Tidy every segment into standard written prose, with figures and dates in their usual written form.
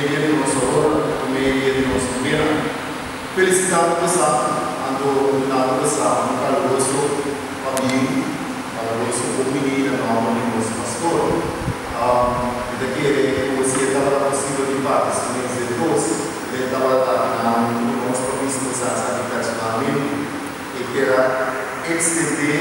dia di nos Aurora, e promé dia di nos novena. Felisitando boso, anto dunando boso un kaluroso pabien, kaluroso bon bini na nòmber di nos pastor. Mi ta kere ku si e tabata posibel di parti su mes den dos, lo e tabata ta akinan huntu ku nos pa bisa boso esaki personalmente. E kier a extendé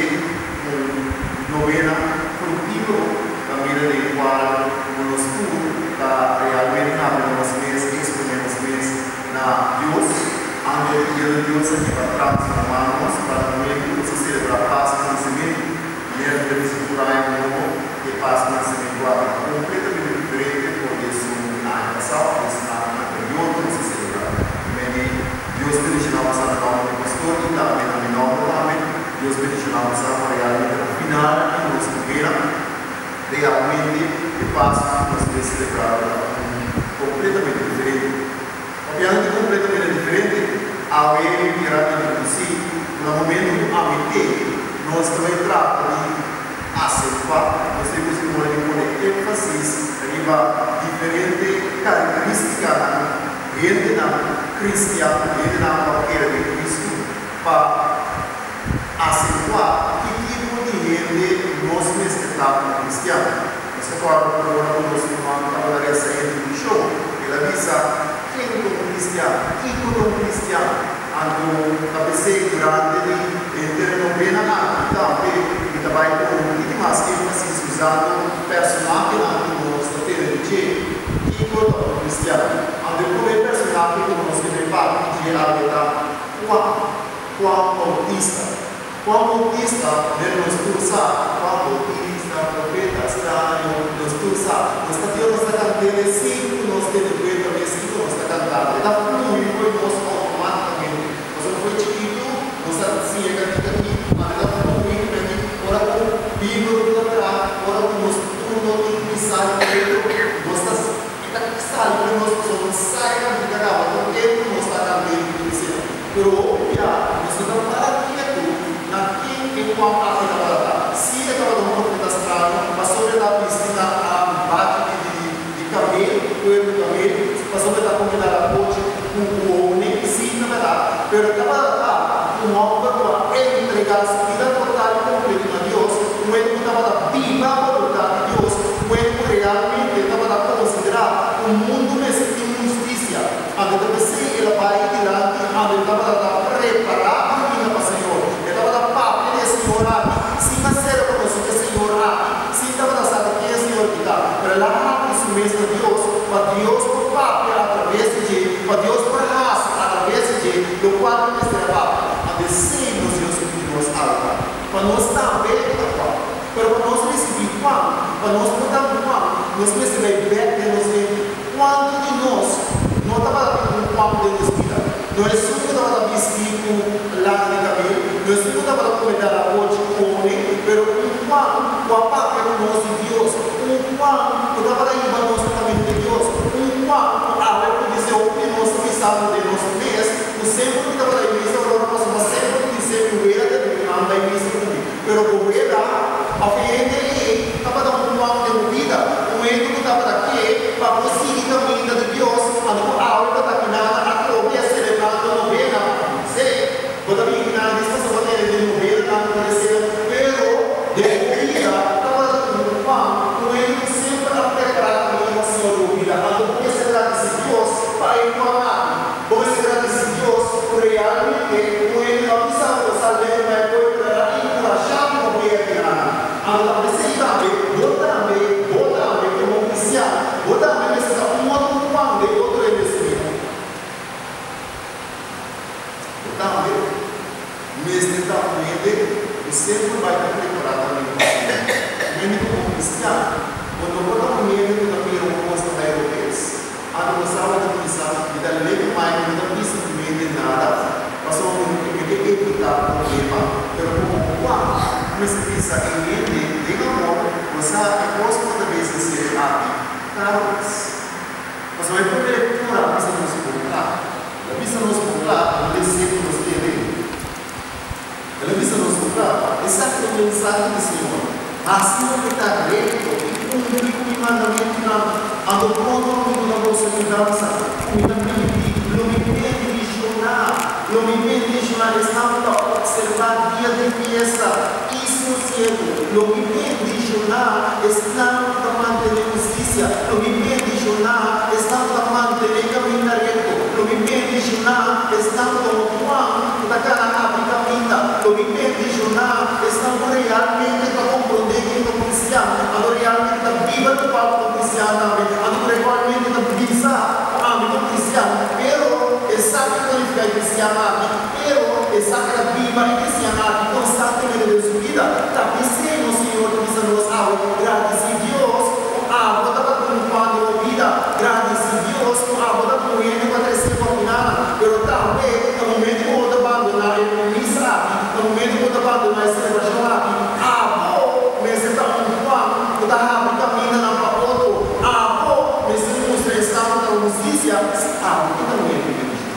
un novena fructífero kaminda den cual ku nos tur ta realmente habri nos mes, exponé nos mes na Dios, anto e dia di Dios a hiba transformá nos pa na momento ku nos a selebrá Pasku di Nasimentu, manera ku ta bisa tur aña nobo, e Pasku di Nasimentu aki ta completamente diferente for di esun di aña pasado of esunnan anterior ku nos a selebrá. Meni. Dios bendiciona boso na nomber di pastor y tambe na mi nomber tambe. Dios bendiciona boso pa realmente na final di nos novena realmente e Pascu cu nos bay celebra lo ta un completamente diferente. Papiando di completamente diferente, awe mi kier a introduci cu na momento cu ami te nos ta bay trata di acentua, nos ta bay pone di pone enfasis riba diferente caracteristicanan. Hendenan kristian, hendenan ku a kere den Kristu, pa asentuá ki tipo di hende nos mester ta komo kristian. Nos ta kòrda ku ora ku nos ruman tabata resa e introdukshon, el a bisa, Ken ta un kristian? Kiko ta un kristian? Anto ta p'esei durante di e telenovela aki tambe mi ta bai pone un tiki mas énfasis usando personahenan ku nos ta tene di dje. Kiko ta un kristian? Anto e promé personahe ku nos ke bai papia di dje awe ta Juan, Juan Bautista. Juan Bautista, den nos tur sa, Juan Bautista, profeta straño, nos tur sa. Nos ta tio nos ta kant'é sin ku nos tene kuenta mes kiko nos ta kantando. E ta flui fo'i nos outomátikamente. Pasobra fo'i chikitu nos a siña kantika aki, anto e ta flui menti ora ku Biblia ku ta traha, ora ku nos tur no tin misal dentro, nos ta e ta sali fo'i nos pasobra nos sa e kantika kaba tur tempu nos ta kant'é den iglesia. Pero hopi bia nos no ta para ketu na ken e Juan aki tabata ta. Si e tabata un profeta straño, pasobra e ta bisti na bachi di kamel, kuer di kamel, pasobra e ta kome dalakochi ku honing, si tabata. Pero e tabata ta un hòmber ku a entregá su bida total i kompleto na Dios, un hende ku tabata biba boluntat di Dios, un hende ku realmente tabata konsiderá ku mundu mester tin hustisia. Anto ta p'esei el a bai dilanti ando e tabata ta prepará kaminda pa Señor. E tabata papia di e Señor aki, sin a ser konosí ku e Señor aki, sin tabata sa di ken e Señor ki ta. Pero el a habri su mes na Dios, pa Dios por papia atraves di dje, pa Dios por hasi atraves di dje lokual ku mester a papia. Anto esei nos Dios a pidi nos awe ta, pa nos tambe ta Juan. Pero pa nos risibí Juan, pa nos por ta Juan, nos mester bai bèk den nos mente. Kuantu di nos no tabata tin un Juan den nos bida? No esun ku tabata bistí ku lana di kabel, no esun ku tabata kome dalakochi ku honing, pero un Juan ku a papia ku nos di Dios, un Juan ku tabata hiba nos na kaminda di Dios, un Juan ku awe ku bis'é hopi di nos ta bisando den nos mes ku semper mi tabata bai misa ora ora pasobra semper mi bis'é mi wela ta di mi mama bai misa ku mi. Pero bo wela òf e hende ei tabata un Juan den bo bida, un hende ku tabata ke pa bo sigui kaminda di Dios, anto ku awe bo ta kinana atrobe a selebrando novena. Sí, bo ta bin kinana dis pasobra bo tene den novenanan ku resena, pero den bo bida tabata un Juan, un hende ku semper a prepará kaminda pa Señor den bo bida. Anto bo mester gradisí Dios pa e Juan aki. Bo mester gradisí Dios ku realmente un hende no a bisa bo salb'é pa e pueblo, pero el a enkurashá bo pa bo yega kinana. Anto ta p'esei tambe, bo tambe, bo tambe komo kristian, bo tambe mester ta un otro Juan den otro hende su bida. Bo tambe mester ta un hende ku semper bai ta prepará kaminda pa Señor. Un hende komo kristian, bo no por ta un hende ku ta mira un kos ta bai robes. Anto bo sa bo ta bisa, Mi ta lebe mai, mi no ta bisa ku hende nada, pasobra mi no ke mete evitá problema. Pero komo Juan mester bisa e hende den amor, bo sa e kos ku bo ta bisa serio aki ta robes. Pasobra e promé lektura a bisa nos bon kla. El a bisa nos bon kla, no den se ku nos tende. El a bisa nos bon kla, Esaki ta e mensahe di Señor, Hasi loke ta rekto i kumpli ku mi mandamentunan, anto pronto lo mi duna boso yudansa. fiesta i sosiegu. Lo mi bendishoná esnan ku ta mantené hustisia, lo mi bendishoná esnan ku ta mantené kaminda rekto, lo mi bendishoná esnan ku ta un Juan ku ta kana habri kaminda, lo mi bendishoná esnan ku realmente ta komprondé ken ta un kristian, anto realmente ta biba lokual ku ta un kristian tambe, anto ku realmente ta bisa ku ami ta un kristian. Pero esaki ta nifiká e kristian aki. Pero esaki ta biba e kristian aki konstantemente den su bida. Ta p'esei nos Señor ta bisa nos awe, Gradisí Dios ku abo tabata un pan den bo bida. Gradisí Dios ku abo tabata un hende ku a tresé bo afinana. Pero tambe na momento ku bo ta bandoná e misa aki, na momento ku bo ta bandoná e selebrashon aki, abo mester ta un pan ku ta habri kamindanan pa otro. Abo mester mustra esnan ku ta hustisia si abo ke ta un hende bendishoná.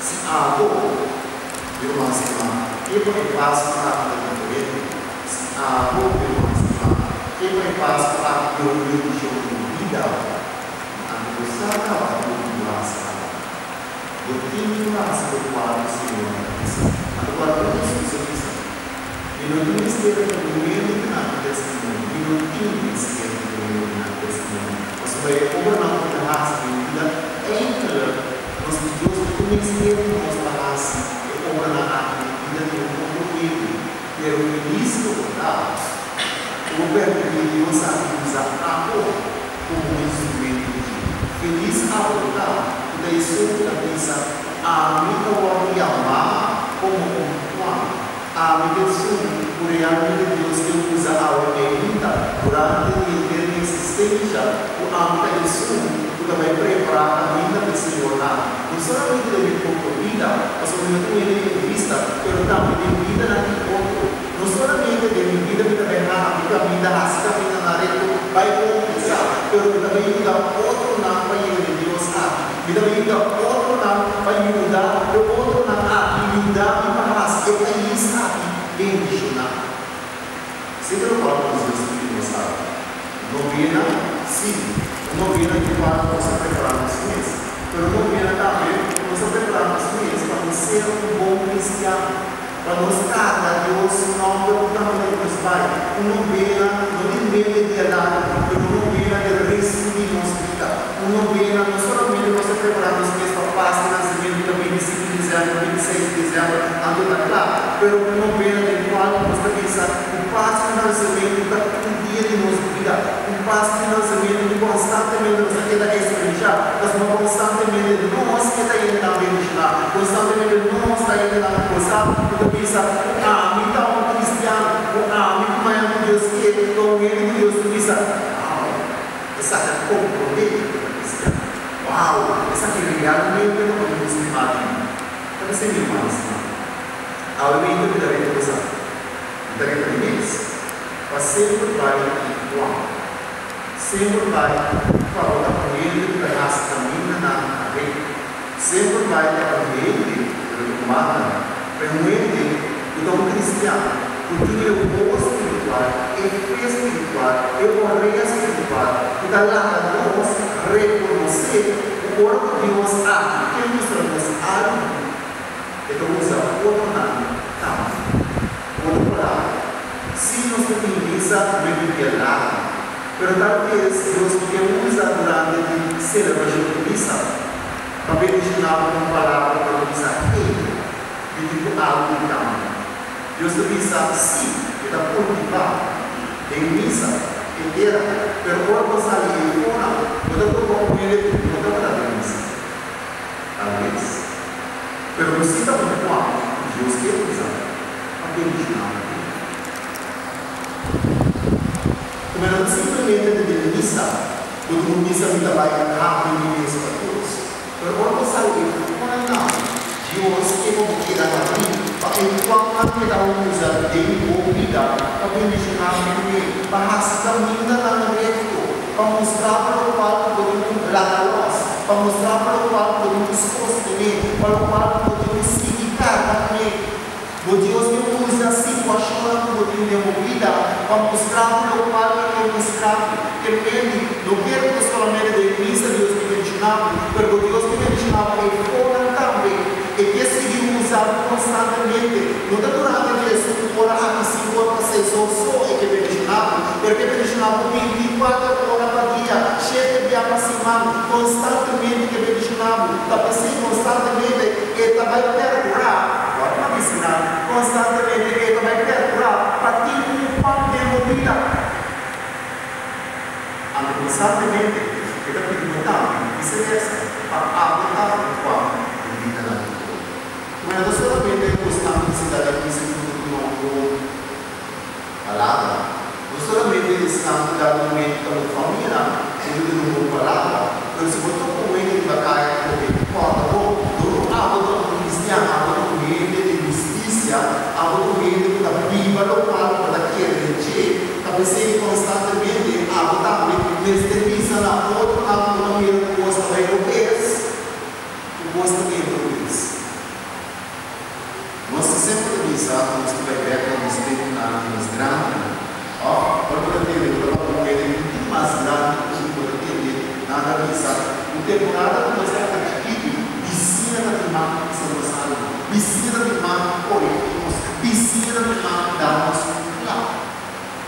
Si abo, mi ruman stimá, ke pa e Pasku aki ta diferente? Si abo, mi ruman stimá, ke pa e Pasku aki ta un bendishon den bo bida? Anto bo sa kaba ku bo tin ku hasi kaba. Bo tin ku hasi lokual ku Señor ta bisa. Anto ku algun Hesus a bisa, Mi no tin mester di un hende di nan testimonio, mi no tin mester di un hende di nan testimonio, pasobra e obranan ku mi ta hasi den mi bida eindelijk nos di Dios no tin mester di nos pa hasi e obranan aki den bida di un otro hende. Pero felis lo bo ta ku bo permití Dios aki usa abo komo un instrumento di dje. Felis abo lo ta ku ta esun ku ta bisa, Ami ta wòrdu yamá komo un Juan. Ami ta esun ku realmente Dios ke usa awe ainda durante di henter mi eksistensha, ku ami ta esun ku ta bai prepará kaminda pa e Señor nan, no solamente den mi propio bida, pasobra mi no ta un hende egoista, pero tambe den bidanan di otro. No solamente den mi bida mi ta bai habri kaminda, hasi kamindanan rekto, bai konfesá, pero mi ta bai yuda otronan pa yega den Dios aki. Mi ta bai yuda otronan pa yuda e otronan aki yuda mi pa hasi e pais aki bendishoná. Esei ta lokual ku nos Dios ta pidi nos awe. Novena, sí, un novena den kual nos ta prepará nos mes, pero un novena tambe ku nos ta prepará nos mes pa nos ser un bon kristian, pa nos karga Dios su nòmber ku kaminda ku nos bai. Un novena no di medio dia largu, pero un novena di restu di nos bida. Un novena no solamente nos ta prepará nos mes pa Pasku, Nasimentu, ta 25 di desèmber, 26 di desèmber, anto ta kla, pero un novena den kual nos ta bisa ku Pasku i Nasimentu ta un dia di nos bida, un Pasku i Nasimentu ku konstantemente nos ta keda eksperenshá, pasobra konstantemente nos ke ta hendenan bendishoná, konstantemente nos ta hendenan gosá ku ta bisa ku ami ta un kristian, ku ami ku mañana ku Dios ke ta un hende ku Dios ta bisa, Wow! Esaki a komprondé ku ta kristian. Wow! Esaki realmente ta un hende stimá di mi. Ta bisa mi hermano stimá. Awe mente mi ta reta bo. Mi ta reta mi mes pa semper bai igual. Semper bai pa bo ta un hende ku ta hasi kamindanan rekto. Semper bai ta un hende, pero ta un banda, pa e un hende ku ta un kristian ku tin e wowo spiritual, e fe spiritual, e orea spiritual ku ta laga nos rekonosé ku ora ku Dios aki ke mustra nos algu, E ta usa otronan tambe. Otro palabra, sí nos ta tin misa medio dia largu, pero tal bes Dios no ke usa durante di selebrashon di misa pa bendishoná bo ku un palabra ku ta bisa, Hey, mi tin ku algu di kambia. Dios ta bisa, sí, e ta kultivá den misa e tera, pero ora bo sali ei fora, bo ta topa un hende ku no tabata den misa. Tal bes. Pero bo si ta un Juan ku Dios ke usa pa bendishoná bo bida. Kuma no ta simplemente ta den misa bo ta un misa mi ta bai habri mi mes pa Dios. Pero ora bo sali e Juannan, Dios ke pa bo keda habrí pa e Juannan keda usa den bo bida pa bendishoná bo pa hasi kamindanan rekto, pa mustra bo lokual ku bo tin ku laga lòs, pa mustra bo lokual ku bo tin ku sostené, pa lokual ku bo tin ku sigui karga kuné. Bo Dios ke usa situashonnan ku bo tin den bo bida pa mustra bo lokual E ke mustra bo. Ke menti no kere ku ta solamente den misa Dios ke bendishoná bo, pero bo Dios ke bendishoná bo eifonan tambe. E ke sigui usa bo konstantemente, no ta durante. E ke bendishoná bo 24 ora pa dia, 7 dia pa siman, konstantemente ke bendishoná bo. Ta p'esei konstantemente e ta bai perkurá, wak mi bisa, konstantemente e ta bai perkurá pa tin un pan den bo bida. Anto konstantemente e ta pidi bo tambe, viseversa, pa abo ta un pan den bida nan di otro. Pero no solamente kosnan ku si ta den bisa ku no duna un bon palabra, no solamente esnan ku ta momento ta bo famianan ku no duna un bon palabra, pero si bo topa un hende riba kaya atrobe, kòrda bo, dor ku abo ta un kristian, abo ta un hende di hustisia, abo ta un hende ku ta biba lokual ku bo ta kere den dje, ta p'esei konstantemente abo tambe mester bisa na otronan ku bo ta mira ku bo sta bai robes, Ku bos ta den robes. Nos ta semper ta bisa ku nos ta bai bek na nos tempunan di nos grandinan. Òf, ora bo ta tende bo ta papia un hende un tiki mas grandi ku bo, bo ta tende nan ta bisa, Un temporada ku nos tabata chikitu, bisiña ta tin man ku bisa nos algu, bisiña ta tin man ku koregí nos, bisiña ta tin man ku da nos un klap.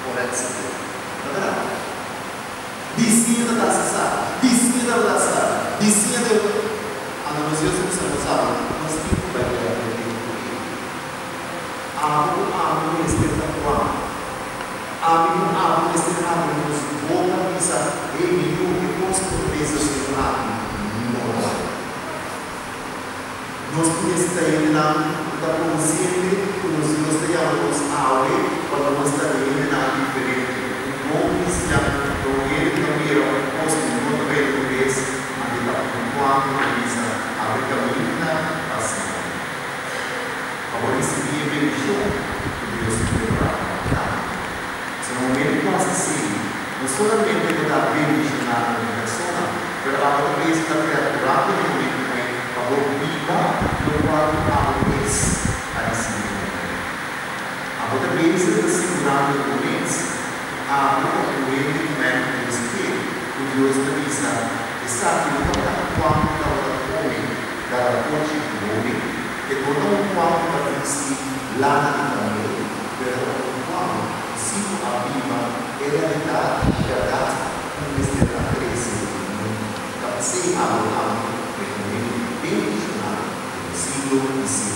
Ora etcetera. Ta bèrdat? Bisiña ta ta sa, bisiña ta ta sa, bisiña ta. Anto nos Dios a bisa nos abo, nos tin ku bai pèrdè tempu ei. Abo ku ami mester ta kua? Ami ku abo mester habri nos boka bisa, Hey, mi yu, e kos ku bo ta bisa Señor aki no ta bon. Nos tin mester ta hendenan ku ta konsiente ku nos Dios ta yama nos awe pa nos ta den hendenan diferente. Un bon kristian ta un hende ku ta mira un kos ku no ta bira un bes, anto e ta puntuando i bisa, Abri kaminda pa Señor. Pa bo risibí e bendishon ku Dios tin prepará pa bo tambe. So na momento ku hasi esei, no solamente bo ta bendishoná un persona, pero abo ta bezig ta perkurá den e momento ei pa bo biba lokual ku abo mes a risibí den bo fe. Abo ta bezig ta sigurando bo mes ku abo ta un hende ku mèn ku Dios ke, ku Dios ta bisa, Esaki no tabata un kuan ku tabata kome garapochi ku hopi, e no ta un kuan ku ta bisti lana di kamel, pero ta un kuan ku si ku a biba e realidat i bèrdat ku mester a trese den mundu. Ta p'esei abo tambe ta un hende bendishoná den siglo di siglo.